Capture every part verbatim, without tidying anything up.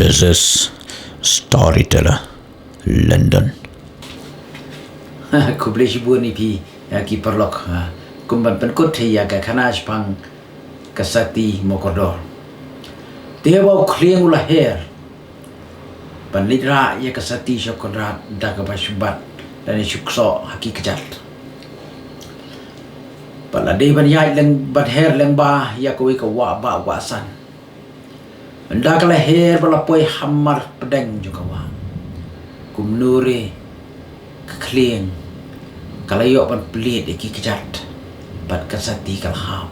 This is Storyteller London. Khublei shibun ïa phi, ïa ki paralok, ha. Kum ban pynkut ïa ka khana shaphang ka sati mokordor. Te haba u Khlieng u la her ban leit rah ïa ka sati sha u Konrad da kaba shu bat lane shu ksoh ha ki kjat. Bad la dei ban ïaid lyng, ban her lyngba ïa kawei ka wah bah wah san. Ynda ka la her bad la poi hamar pdeng jong ka wah, kumno re ka Khlieng ka la ïoh ban plied ïa ki kjat bad ka sati ka la hap.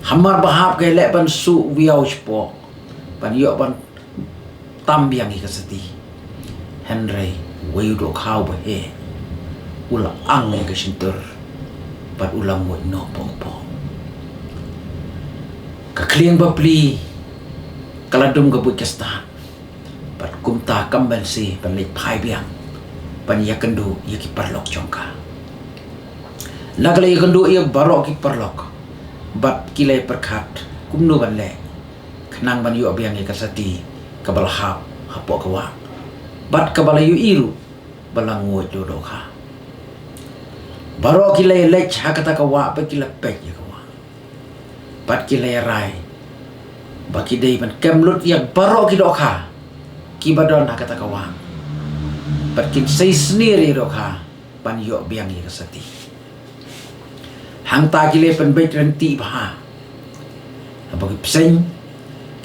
Hamar ba hap ka leh ban suh wiaw shapoh ban ïoh ban tam biang ïa ka sati. Hynrei uwei u dohkha uba heh u la ang ïa ka shyntur bad u la nguid noh poh poh. Ka Khlieng bapli ka la dum ka buit ka stad bad kumta kam ban seh ban leit phai biang ban ïakynduh ïa ki paralok jong ka. Ynda ka la ïakynduh ïa baroh ki paralok bad ki la ïapyrkhat kumno ban leh khnang ban ïoh biang ïa ka sati kaba la hap hapoh ka wah bad kaba la ïohi ruh ba la nguid da u dohkha. Baroh ki la ïaleit ha kata ka wah bad ki la peit ïa ka wah bad ki la ïarai ba ki dei ban kem lut ïa baroh ki dohkha kiba don ha kata ka wah bad kin sei snier ïa u dohkha ban ïoh biang ïa ka sati. Hangta ki la pynbeit rynti bha. Haba ki bseiñ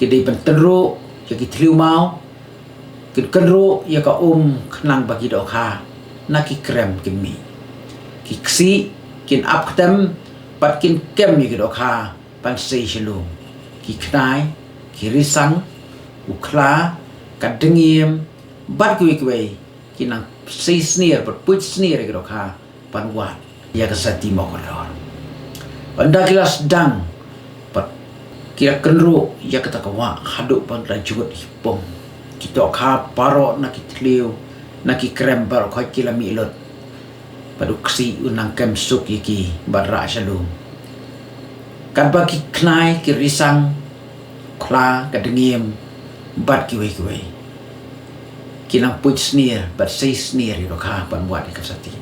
ki dei ban tynruh ïa ki thliew maw, kin kynruh ïa ka um khnang ba ki dohkha na ki krem kin mih. Ki ksih kin ap ktem bad kin kem ïa ki dohkha ban sei sha lum. Ki khnai, ki risang, u khla, ka dngiem bad kiwei kiwei ki nang sei snier bad puit snier ïa ki dohkha ban wad ïa ka sati mokordor. Ynda ki la sdang bad ki la kynruh ïa kata ka wah haduh ban la jngut ïa ki pung, ki dohkha baroh na ki thliew na ki krem baroh khoit ki la mih lut. Bad u ksih u nang kem suk ïa ki bad rah sha lum. Katba ki khnai, ki risang, u khla, ka dngiem bad kiwei kiwei ki nang puit snier bad sei snier ïa u dohkha ban wad ïa ka sati.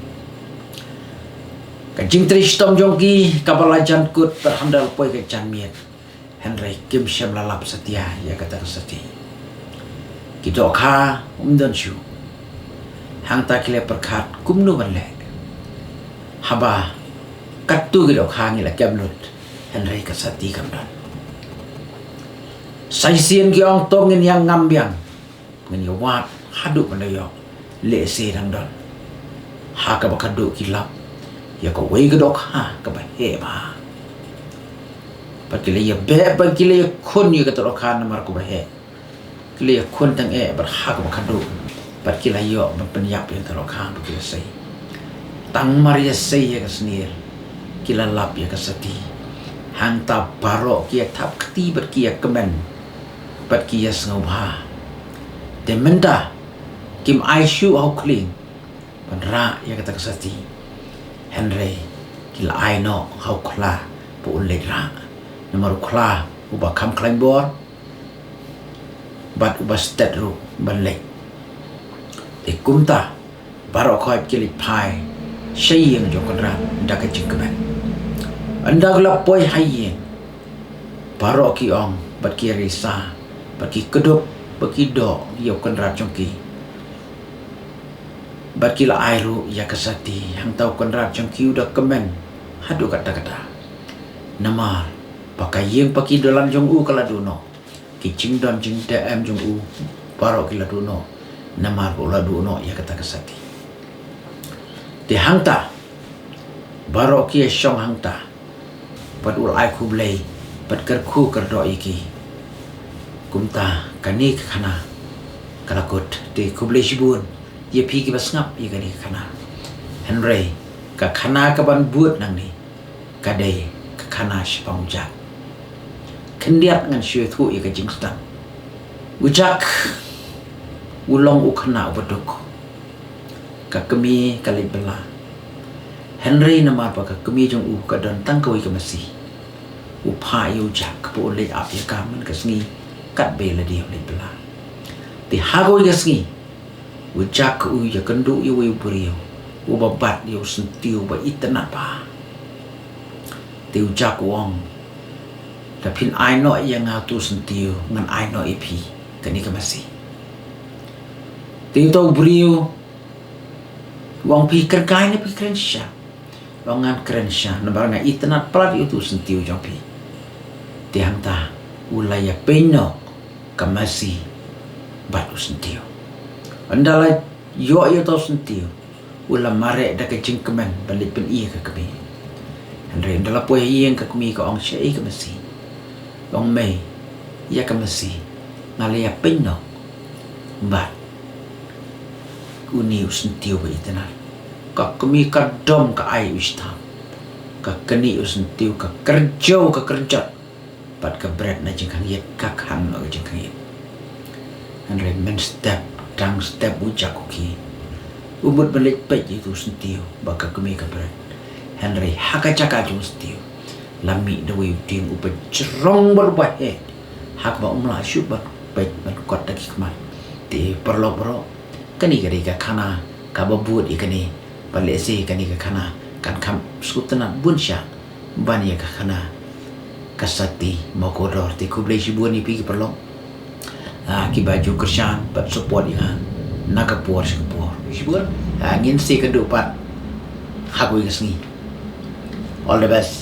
Ka jingtrei shitom jong ki kaba la jan kut bad hadien la poi ka janmiet, hynrei kim shym la lap satia ïa kata ka sati. Ki dohkha ym don shuh. Hangta ki la pyrkhat kumno ban leh. Haba katto ki dohkha ngi la kem lut, hynrei ka sati kam don. Sa shisien ki ong to ngin ïa ngam biang, ngin ïa wad haduh ban da ïoh. Lehse dang don. Ha kaba khadduh ki lap ïa kawei ka dohkha kaba heh bha. Bad ki la ïa beh bad ki la ïa khun ïa kata ka dohkha namar kaba heh. Ki la ïa khun tang eh bad ha kaba khadduh bad ki la ïoh ban pynïap ïa kata ka dohkha bad ki la sei. Tang mar ïa sei ïa ka snier ki la lap ïa ka sati. Hangta baroh ki ïa thap kti bad ki ïa kmen bad ki ïa sngewbha. Te mynta kim ai shuh ha u Khlieng ban rah ïa kata ka sati. Hynrei ki la ai noh ha u khla ba un leit rah. Namar u khla uba kham khlaiñ bor bad uba stet ruh ban leit. Te kumta baroh khoit ki leit phai sha ïing jong u Konrad da ka jingkmen. Ynda ki la poi ha ïing, baroh ki ong bad ki risa bad ki kdup bad ki doh ïa u Konrad jong ki. Bad ki la ai ruh ïa ka sati, hangta u Konrad jong ki u da kmen haduh katta katta. Namar ba ka ïing ba ki dolan jong u ka la duh noh. Ki jingdon jingdem jong u baroh ki la duh noh. Namar ba u la duh noh ïa kata ka sati. Te hangta baroh ki ïa shong hangta bad u la ai khublei bad kyrkhu kyrdoh ïa ki. Kumta kane ka khana ka la kut. Te khublei shibun ïa phi kiba sngap ïa kane ka khana. Hynrei ka khana kaban bud nangne ka dei ka khana shaphang u Jack. Khyndiat ngan shu ïathuh ïa ka jingsdang. U Jack u long u khynnah uba duk. Ka kmie ka leit bylla. Hynrei namar ba ka kmie jong u ka don tang kawei ka masi, u phah ïa u Jack ba un leit ap ïa ka man ka sngi Katba ïa lade u leit bylla. Te ha kawei ka sngi u Jack u ïakynduh ïa uwei u briew uba bat ïa u syntiew ba itynnad bha. Te u Jack u ong, lada phin ai noh ïa nga uto u syntiew ngan ai noh ïa phi kane ka masi. Te uto u briew u ong, phi kren kai ne phi kren shisha? U ong, ngan kren shisha namar nga itynnad palat ïa uto u syntiew jong phi. Te hangta u la ïapeiñ noh ka masi bad u syntiew. Ynda la ïoh ïa uto u syntiew u la mareh da ka jingkmen ban leit pyni ïa ka kmie. Hynrei ynda la poi ha ïing ka kmie ka ong, shaei ka masi? U ong, mei, ïa ka masi nga la ïapeiñ noh bad une u syntiew ba itynnad. Ka kmie ka dom ka ai u shitom. Ka knieh u syntiew ka kyrjaw ka kyrjot bad ka bret na jingkhang ïit ka khang noh ka jingkhang ïit. Hynrei mynstep tang step u Jack u khie. U mut ban leit peit ïa uto u syntiew bad ka kmie ka bret. Hynrei ha ka jaka jong u syntiew la mih da uwei u dieng uba jrong bad uba heh ha kaba um lah shuh ban peit ban kot da ki khmat. Te paralok baroh, kane ka dei ka khana kaba bud ïa kane. Bad lehse kane ka khana kan kham sngewtynnad bun shah ban ïa ka khana ka sati Mawkordor. Te khublei shibun ïa phi ki paralok, ah, kiba ju kyrshan bad support ïa nga na ka por sha ka por. Shibun, ah, ngin sa ïakynduh pat ha kawei ka sngi. All the best.